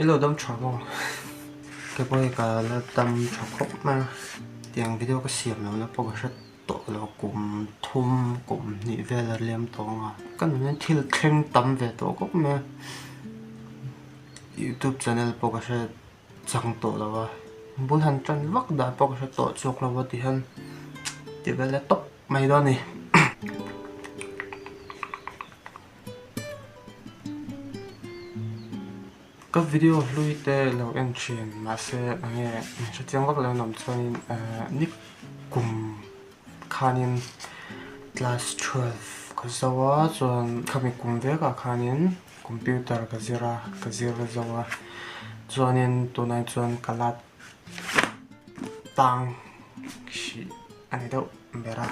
I lo dam tha maw? Kei pawh hi ka la dam tha khawp mai a, tiang video ka siam lohna pawh ka hre tawh lo kum thum kum hnih vel a liam tawh ang a, ka nun hian thil thleng tam ve tawh khawp mai a, youtube channel pawh ka hre chang tawh lo a, bul han tan vak dan pawh ka hre tawh chhuak lo a ti hian ti vel a tawp mai dawn a ni. Ka video hlui te lo en thin mahse enge min hre chiang vak lo an awm chuanin ni kum khanin class 12 ka zo a chuan khami kum vekah khanin computer ka zir a ka zir zo a chuanin tunah chuan ka la tang hrih a ni deuh ber a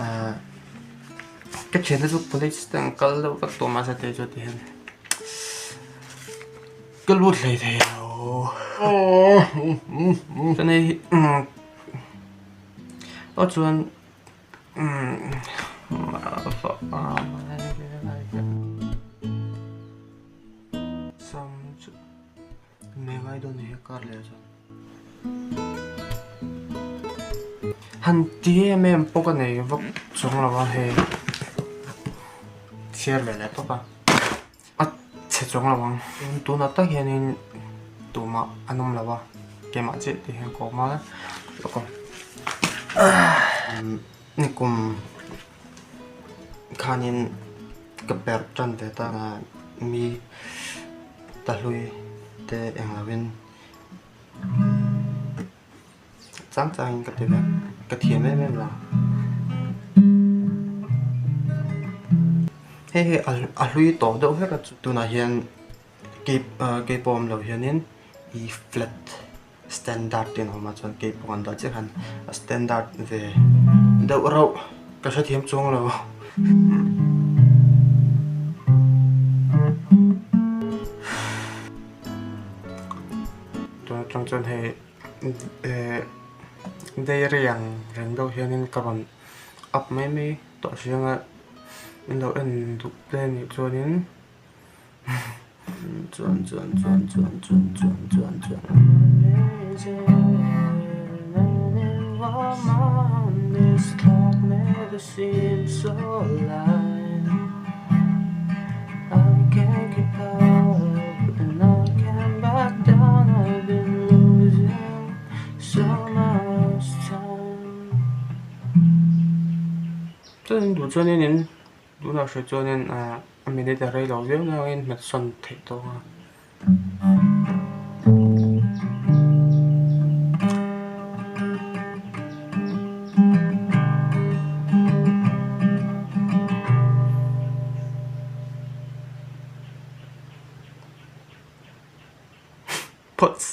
ahh ka thiante chu college te an kal deuh vek tawh mahse tei chu tihian ka lut hlei thei lo chuan hei hi aw chuan sam chu. Hmel ngai dawn ni he car leh chuan. Han ti em em pawh ka nei vak chuang lo a hei chhiar ve leh tawp a a chhe chuang lo ang tunah tak hianin tumah an awm lo a keimah chiah tih hian ka awm a nikum khanin ka perh tan ve ta a mi. Ta hlui te eng lo in chang chang in ka ti vek ka thiam em em lo hei hi a hlui tawh deuh hlek a tunah hian key keyboard awm lo hian in e flat standard te an awm a chuan keyboard an dah chiah khan a standard ve deuh rauh ka hrethiam chuang lo. Tun atang chuan hei eh dairy ang reng deuh hianin ka rawn up mai mai tawh si anga min lo en duh te anih chuanin. Chuan chuan chuan chuan chuan chuan chuan chuan Chuan duh chuanin in Tunah hre chuanin ahh a minute a rei lo viau nangin hmet sawn theih tawk a. Phawts.